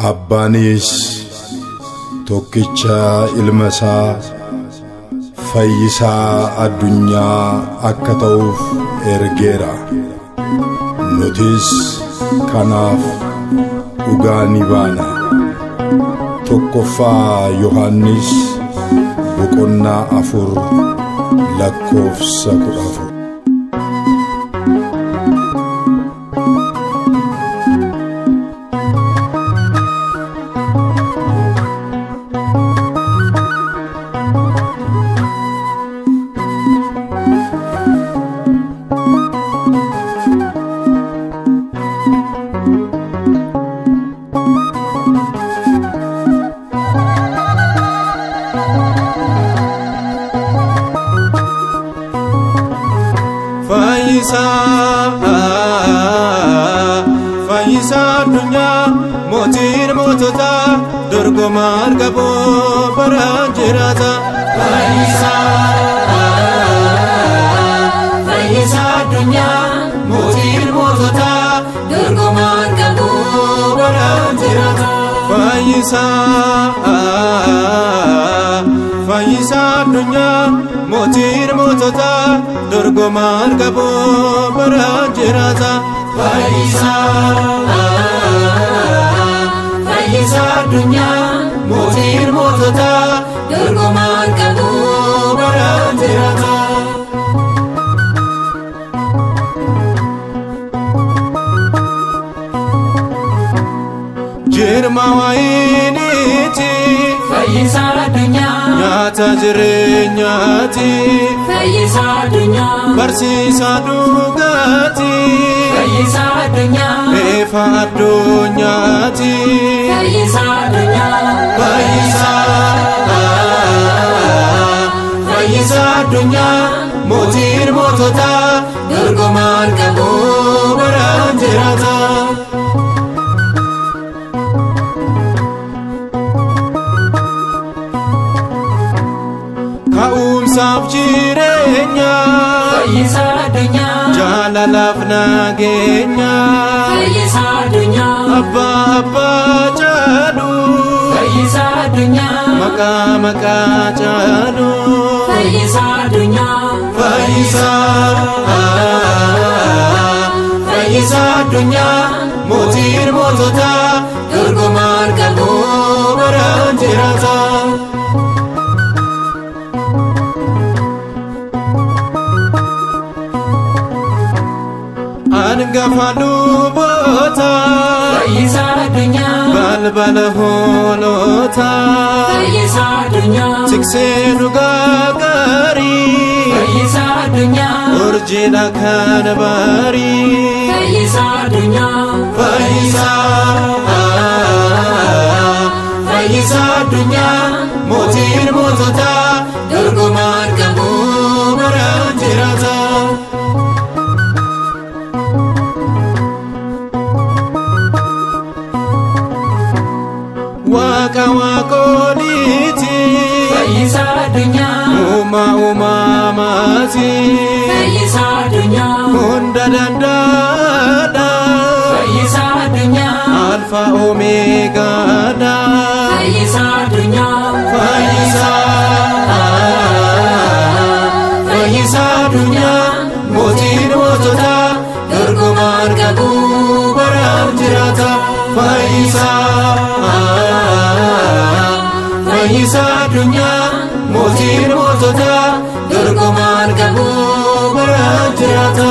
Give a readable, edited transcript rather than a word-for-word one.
Abbaanis tokkicha ilma isaa fayyisaa addunyaa akka ta'uuf ergeera. Nutis kanaaf dhugaa ni baana. Tokkoffaa Yohannis boqonnaa 4 lakkoofsa 14. Fayyisaa addunyaa mootiin moototaa dorgomaan qabu baraan jiraata. Fayyisaa addunyaa mootiin moototaa dorgomaan qabu baraan jiraata. Fayyisaa addunyaa mootiin moototaa dorgomaan qabu baraan jiraata. Fayyisaa addunyaa mootiin moototaa dorgomaan qabu baraan jiraata. Jirma wayiniiti Fayyisaa addunyaa nyaata jireenyaati Fayyisaa addunyaa barsiisaa dhugaati Fayyisaa addunyaa ifa addunyaati Fayyisaa addunyaa Fayyisaa addunyaa mootiin moototaa dorgomaan qabu baraan jiraata. Ka'umsaaf jireenya Fayyisaa addunyaa jaalalaaf nageenya Fayyisaa addunyaa abbaa abbaa caalu Fayyisaa addunyaa maqaa maqaa caalu Fayyisaa addunyaa Fayyisaa addunyaa mootiin moototaa dorgomaan qabu baraan jiraata. Angafa luboota Fayyisaa addunyaa balbala hoolota Fayyisaa addunyaa tiksee dhugaa gaarii Fayyisaa addunyaa urjiidha kan barii Fayyisaa addunyaa Fayyisaa addunyaa mootiin moototaa dorgomaan qabu baraan jiraata. Waaqa waaqoliiti Fayyisaa addunyaa uumaa uumamaati Fayyisaa addunyaa hunda danda'aadha Fayyisaa addunyaa alfa omeegaadha Fayyisaa addunyaa Fayyisaa addunyaa mootiin moototaa dorgomaan qabu baraan jiraata. Fayyisaa addunyaa mootiin moototaa dorgomaan qabu baraan jiraata.